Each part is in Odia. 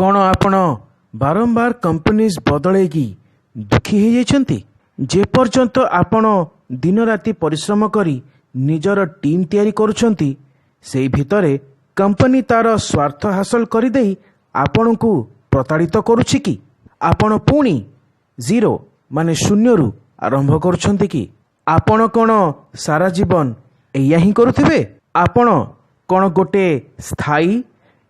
କ'ଣ ଆପଣ ବାରମ୍ବାର କମ୍ପାନିଜ୍ ବଦଳେଇକି ଦୁଃଖୀ ହେଇଯାଇଛନ୍ତି? ଯେପର୍ଯ୍ୟନ୍ତ ଆପଣ ଦିନରାତି ପରିଶ୍ରମ କରି ନିଜର ଟିମ୍ ତିଆରି କରୁଛନ୍ତି, ସେଇ ଭିତରେ କମ୍ପାନୀ ତାର ସ୍ୱାର୍ଥ ହାସଲ କରିଦେଇ ଆପଣଙ୍କୁ ପ୍ରତାରିତ କରୁଛି କି? ଆପଣ ପୁଣି ଜିରୋ ମାନେ ଶୂନ୍ୟରୁ ଆରମ୍ଭ କରୁଛନ୍ତି କି? ଆପଣ କ'ଣ ସାରା ଜୀବନ ଏଇଆ ହିଁ କରୁଥିବେ? ଆପଣ କ'ଣ ଗୋଟେ ସ୍ଥାୟୀ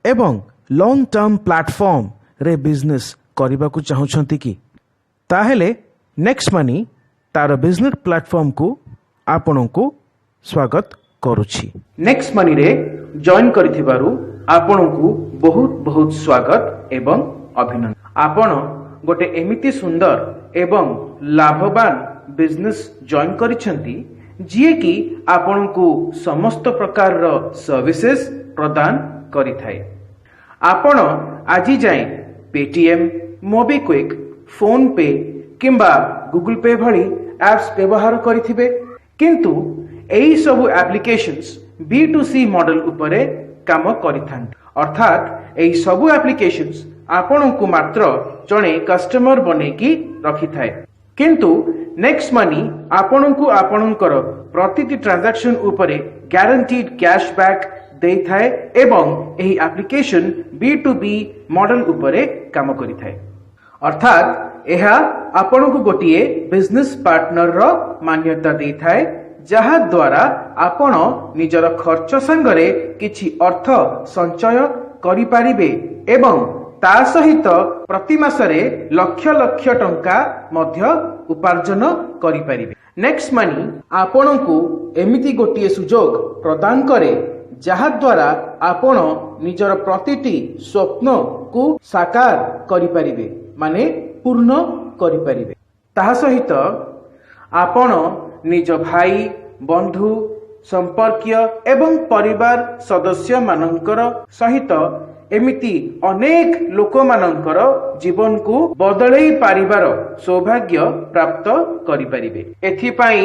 ଏବଂ ଲଙ୍ଗ ଟର୍ମ ପ୍ଲାଟଫର୍ମରେ ବିଜନେସ୍ କରିବାକୁ ଚାହୁଁଛନ୍ତି କି? ତାହେଲେ ନେକ୍ସଟ ମନି ତାର ବିଜନେସ୍ ପ୍ଲାଟଫର୍ମକୁ ଆପଣଙ୍କୁ ସ୍ୱାଗତ କରୁଛି। ନେକ୍ସଟ ମନିରେ ଜଏନ୍ କରିଥିବାରୁ ଆପଣଙ୍କୁ ବହୁତ ବହୁତ ସ୍ୱାଗତ ଏବଂ ଅଭିନନ୍ଦନ। ଆପଣ ଗୋଟେ ଏମିତି ସୁନ୍ଦର ଏବଂ ଲାଭବାନ ବିଜନେସ୍ ଜଏନ୍ କରିଛନ୍ତି, ଯିଏକି ଆପଣଙ୍କୁ ସମସ୍ତ ପ୍ରକାରର ସର୍ଭିସେସ୍ ପ୍ରଦାନ କରିଥାଏ। ଆପଣ ଆଜି ଯାଏଁ ପେଟିଏମ୍, ମୋବିକ୍ୱିକ୍, ଫୋନ୍ ପେ କିମ୍ବା ଗୁଗୁଲ ପେ ଭଳି ଆପ୍ସ ବ୍ୟବହାର କରିଥିବେ। କିନ୍ତୁ ଏହି ସବୁ ଆପ୍ଲିକେସନ୍ସ ବି ଟୁ ସି ମଡେଲ ଉପରେ କାମ କରିଥାନ୍ତି। ଅର୍ଥାତ୍ ଏହି ସବୁ ଆପ୍ଲିକେସନ୍ସ ଆପଣଙ୍କୁ ମାତ୍ର ଜଣେ କଷ୍ଟମର ବନେଇକି ରଖିଥାଏ। କିନ୍ତୁ ନେକ୍ସଟ ମନି ଆପଣଙ୍କୁ ଆପଣଙ୍କର ପ୍ରତିଟି ଟ୍ରାଞ୍ଜାକ୍ସନ ଉପରେ ଗ୍ୟାରେଣ୍ଟିଡ୍ କ୍ୟାଶବ୍ୟାକ୍ ଦେଇଥାଏ ଏବଂ ଏହି ଆପ୍ଲିକେସନ ବି ଟୁ ବି ମଡେଲ ଉପରେ କାମ କରିଥାଏ। ଅର୍ଥାତ୍ ଏହା ଆପଣଙ୍କୁ ଗୋଟିଏ ବିଜନେସ୍ ପାର୍ଟନରର ମାନ୍ୟତା ଦେଇଥାଏ, ଯାହା ଦ୍ୱାରା ଆପଣ ନିଜର ଖର୍ଚ୍ଚ ସାଙ୍ଗରେ କିଛି ଅର୍ଥ ସଞ୍ଚୟ କରିପାରିବେ ଏବଂ ତା ସହିତ ପ୍ରତି ମାସରେ ଲକ୍ଷ ଲକ୍ଷ ଟଙ୍କା ମଧ୍ୟ ଉପାର୍ଜନ କରିପାରିବେ। ନେକ୍ସଟ ମନି ଆପଣଙ୍କୁ ଏମିତି ଗୋଟିଏ ସୁଯୋଗ ପ୍ରଦାନ କରେ, ଯାହାଦ୍ୱାରା ଆପଣ ନିଜର ପ୍ରତିଟି ସ୍ୱପ୍ନକୁ ସାକାର କରିପାରିବେ, ମାନେ ପୂର୍ଣ୍ଣ କରିପାରିବେ। ତାହା ସହିତ ଆପଣ ନିଜ ଭାଇ, ବନ୍ଧୁ, ସମ୍ପର୍କୀୟ ଏବଂ ପରିବାର ସଦସ୍ୟମାନଙ୍କର ସହିତ ଏମିତି ଅନେକ ଲୋକମାନଙ୍କର ଜୀବନକୁ ବଦଳେଇ ପାରିବାର ସୌଭାଗ୍ୟ ପ୍ରାପ୍ତ କରିପାରିବେ। ଏଥିପାଇଁ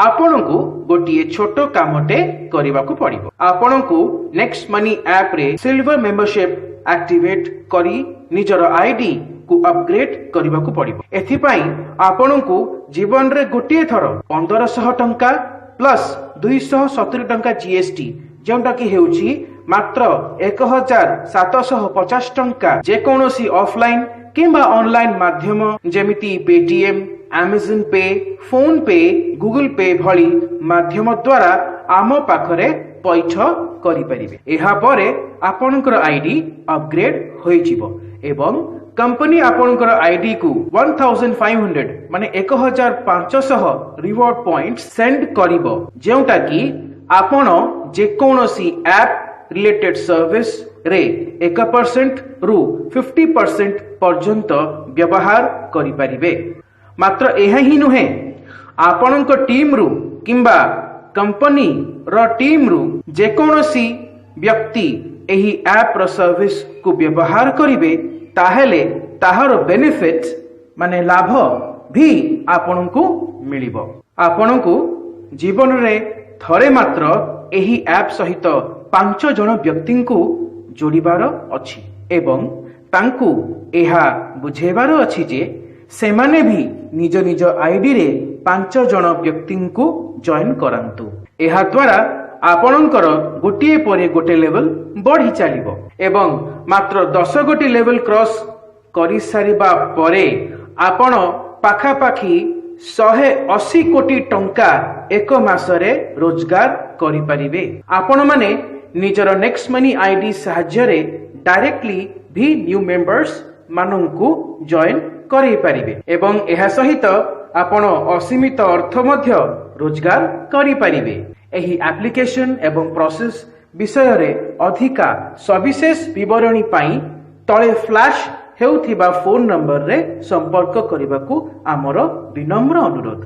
ଆପଣଙ୍କୁ ଗୋଟିଏ ଛୋଟ କାମଟେ କରିବାକୁ ପଡ଼ିବ। ଆପଣଙ୍କୁ ନେକ୍ସଟ ମନି ଆପ୍ରେ ସିଲଭର ମେମ୍ବରସିପ ଆକ୍ଟିଭେଟ କରି ନିଜର ଆଇଡି କୁ ଅପଗ୍ରେଡ କରିବାକୁ ପଡ଼ିବ। ଏଥିପାଇଁ ଆପଣଙ୍କୁ ଜୀବନରେ ଗୋଟିଏ ଥର 1500 ଟଙ୍କା ପ୍ଲସ୍ 270 ଟଙ୍କା ଜିଏସଟି, ଯେଉଁଟାକି ହେଉଛି ମାତ୍ର 1750 ଟଙ୍କା, ଯେକୌଣସି ଅଫଲାଇନ କିମ୍ବା ଅନଲାଇନ ମାଧ୍ୟମ ଯେମିତି Paytm, Amazon pay, phone pay, Google pay ଭଳି ମାଧ୍ୟମ ଦ୍ୱାରା ଆମ ପାଖରେ ପୈଠ କରିପାରିବେ। ଏହାପରେ ଆପଣଙ୍କର ଆଇଡି ଅପଗ୍ରେଡ ହୋଇଯିବ ଏବଂ କମ୍ପାନୀ ଆପଣଙ୍କର ଆଇଡି କୁ 1500 ମାନେ 1500 ରିୱାର୍ଡ ପଏଣ୍ଟ ସେଣ୍ଡ କରିବ, ଯେଉଁଟା କି ଆପଣ ଯେକୌଣସି ଆପ୍ ରିଲେଟେଡ୍ ସର୍ଭିସ ରେ 1% ରୁ 50% ପର୍ଯ୍ୟନ୍ତ ବ୍ୟବହାର କରିପାରିବେ। ମାତ୍ର ଏହା ହିଁ ନୁହେଁ, ଆପଣଙ୍କ ଟିମ୍ରୁ କିମ୍ବା କମ୍ପାନୀର ଟିମ୍ରୁ ଯେକୌଣସି ବ୍ୟକ୍ତି ଏହି ଆପ୍ର ସର୍ଭିସକୁ ବ୍ୟବହାର କରିବେ, ତାହେଲେ ତାହାର ବେନିଫିଟ୍ ମାନେ ଲାଭ ବି ଆପଣଙ୍କୁ ମିଳିବ। ଆପଣଙ୍କୁ ଜୀବନରେ ଥରେ ମାତ୍ର ଏହି ଆପ୍ ସହିତ ପାଞ୍ଚ ଜଣ ବ୍ୟକ୍ତିଙ୍କୁ ଯୋଡ଼ିବାର ଅଛି ଏବଂ ତାଙ୍କୁ ଏହା ବୁଝେଇବାର ଅଛି ଯେ ସେମାନେ ବି ନିଜ ନିଜ ଆଇଡିରେ ପାଞ୍ଚ ଜଣ ବ୍ୟକ୍ତିଙ୍କୁ ଜଏନ୍ କରାନ୍ତୁ। ଏହା ଦ୍ୱାରା ଆପଣଙ୍କର ଗୋଟିଏ ପରେ ଗୋଟେ ଲେଭେଲ ବଢି ଚାଲିବ ଏବଂ ମାତ୍ର 10 ଗୋଟି ଲେଭେଲ କ୍ରସ୍ କରିସାରିବା ପରେ ଆପଣ ପାଖାପାଖି 180 କୋଟି ଟଙ୍କା ଏକ ମାସରେ ରୋଜଗାର କରିପାରିବେ। ଆପଣମାନେ ନିଜର ନେକ୍ସଟ ମନି ଆଇଡି ସାହାଯ୍ୟରେ ଡାଇରେକ୍ଟଲି ବି ନ୍ୟୁ ମେମ୍ବର୍ସ ମାନଙ୍କୁ ଜଏନ୍ କରେଇ ପାରିବେ ଏବଂ ଏହା ସହିତ ଆପଣ ଅସୀମିତ ଅର୍ଥ ମଧ୍ୟ ରୋଜଗାର କରିପାରିବେ। ଏହି ଆପ୍ଲିକେସନ ଏବଂ ପ୍ରୋସେସ ବିଷୟରେ ଅଧିକା ସବିଶେଷ ବିବରଣୀ ପାଇଁ ତଳେ ଫ୍ଲାଶ ହେଉଥିବା ଫୋନ ନମ୍ବରରେ ସମ୍ପର୍କ କରିବାକୁ ଆମର ବିନମ୍ର ଅନୁରୋଧ।